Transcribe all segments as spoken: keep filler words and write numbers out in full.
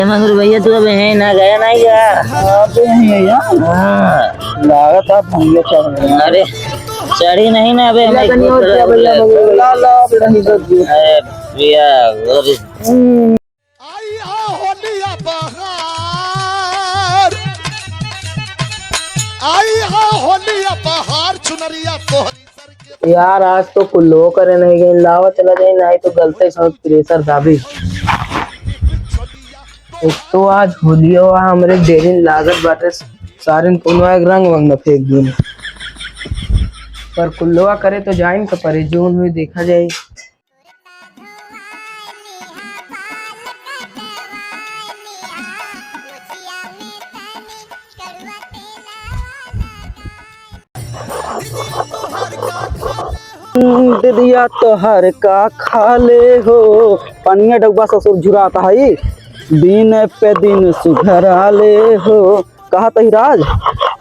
ए मंगरू भैया, तू अबे है ना, गया नहीं का? अबे है यार। हाँ। लागत आप भैया चढ़ गए। अरे, चढ़ी नहीं ना अबे, ला हमें तनी और क्या भैया, भैया, ला, ला, अबे नहीं तो अरे भैया, अरे। आई हा होलिया बहार, आई हा होलिया बहार, चुनरिया तोहरी सर के। यार, आज तो कुल्लो करे नहीं गई, लावा चला जाए, नहीं तो गलते से प्रेशर दाबी। एक तो आज होलियो हमरे डेरिन लागत बाटे, सारिन कोनो एक रंग वंग न फेंक दिन। पर कुल्लोवा करे तो जाइन के परे, जोन हुई देखा जाए। दीदिया तोहर का खा ले हो, पनिया डब्बा ससुर झुरात है, दिन पे दिन सुधरा ले हो। कहत ही राज,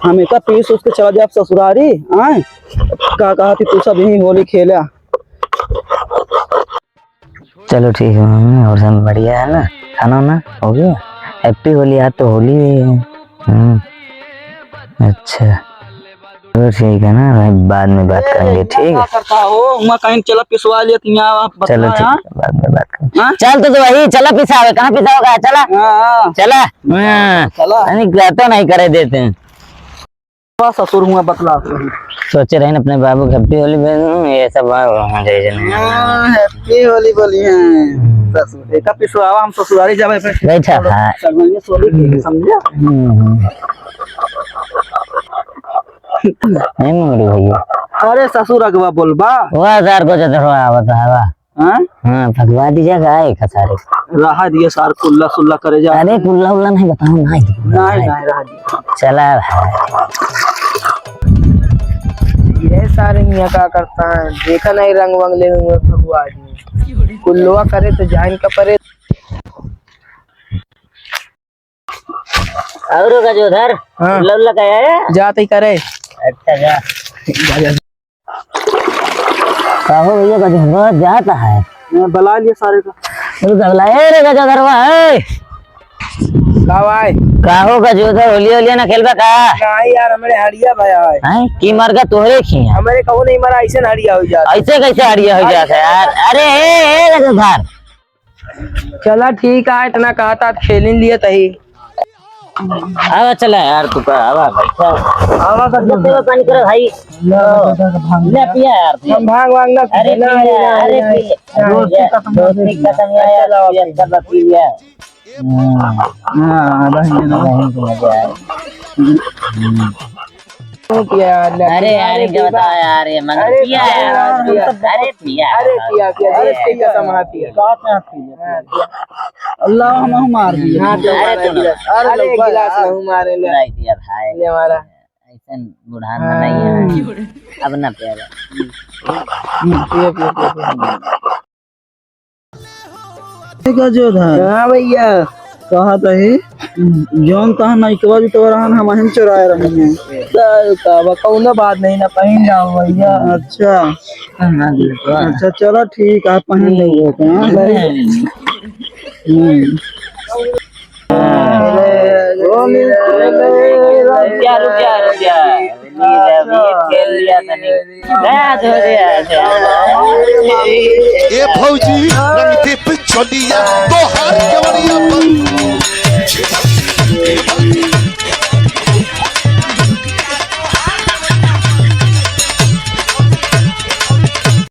हम एका पीस उसके चला जाब ससुरारी, आए? का कहत ही तू सब यहीं होली खेला? चलो ठीक है मम्मी, और सब बढ़िया है ना? खाना वाना हो गया? Happy होली, आज तो होली है। हम्म, अच्छा, चलो ठीक है ना भाई, बाद में बात करेंगे, ठीक है? क्या करता हो? हुआ कहीं चला पिसवा लिया, तुम यहाँ आप चलो बताओ ठीक यहाँ। है, बाद में बात करेंगे। हाँ? चल तो, तो वही चला पिसावे, कहाँ पिसाओगा? चला। हाँ, हाँ। चला। हाँ। चला। नहीं, कहते नहीं करे देते हैं। बस ससुर हुआ बतला। सोचे रहे अपने बाबू के Happy होली भेज दूँ, ये सब वहाँ, वहाँ जाए जने। हाँ, Happy होली बोली हैं। हम्म। ससुर, एका पिसवावा, हम ससुरारी जावे पे। बैठा था। सगुनिया सोली के, समझे? हम्म, हम्म। नहीं मंगरू भैया। अरे ससुर अगवा बोलबा। वाह, सार को चतुरवा आवत है, वाह। हाँ? हाँ, भगवा दीजिए, गाय का सारे। रहा दिए सार, कुल्ला सुल्ला करे जा। अरे, कुल्ला उल्ला नहीं बताओ, नहीं। नहीं, नहीं, रहा दिए। चला भाई। ये सारे मियाँ का करता है, देखा नहीं रंग वंग ले हुए भगवा आदमी। कुल्लवा करे तो जाइन का परे। और गजोधर, हाँ। लौला का है? जात ही करे। अच्छा, जा। जा, जा। का हो भैया, गजोधर जात है? मैं बुला लिया सारे का। अरे गजला, ए रे गजोधरवा, ए। का भाई? का हो गजोधर, होली होलिया ना खेलबा का? नहीं यार, हमरे हड़िया भाई आए। हैं? की मर गया तोहरे खिया? हमरे कहू नहीं मरा, ऐसे ना हड़िया हो जात। ऐसे कैसे हड़िया हो जात है यार? अरे, ए, ए गजोधर। चला ठीक है, इतना कहा था, खेलिन लिए तही। आवा चला यार, तू का, आवा, बैठा। आवा, बैठा। पानी करो भाई। ले, ले, ले, भांग ले, ले। पिया यार, पिया। हम भांग वांग ना अरे, पीते, ना, पिया, ना, अरे, ना, पिया। ना, दोस्ती ना। खत्म हो दोस्ती गई। खत्म यार, चला, पिया, चला, पिया। हाँ, हाँ, रहने दो। रहने दो, मजा आए। पिया, ले, अरे पिया, यार, अरे इनका पिया। बताओ यार, ये मगर अरे पिया पिया, यार, पिया। अरे पिया। अरे पिया, पिया, अरे दोस्ती पिया। कसम, हाँ, पिया। का, का पिया? हाँ, पिया। अल्लाह, हम, हम मार दिए। हाँ, तो अरे मारे तू ना गिलास। मार। अरे अरे गिलास यार। नहीं मारे ले। नहीं दिया भाई। ले मारा। ऐसन बुढ़ान में नहीं है। हाँ। अब ना पिया। पिया, पिया, पिया, पिया। ठीक है, जो था। हाँ भैया। कहा था ही? जौन तहा नइकवा भी तो रहन, हम अहिन चुराए रहे हैं। चल, का बा, कौनो बात नहीं ना, कहीं जाओ भैया। अच्छा। हाँ, हाँ, बिल्कुल। अच्छा, चलो ठीक है, आप पहन लेंगे, हाँ? हम्म। रुक जा, रुक जा, रुक जा। ये खेल लिया तनी। ए भौजी, रंग दीप चलिया, तोहार केवड़िया बंद।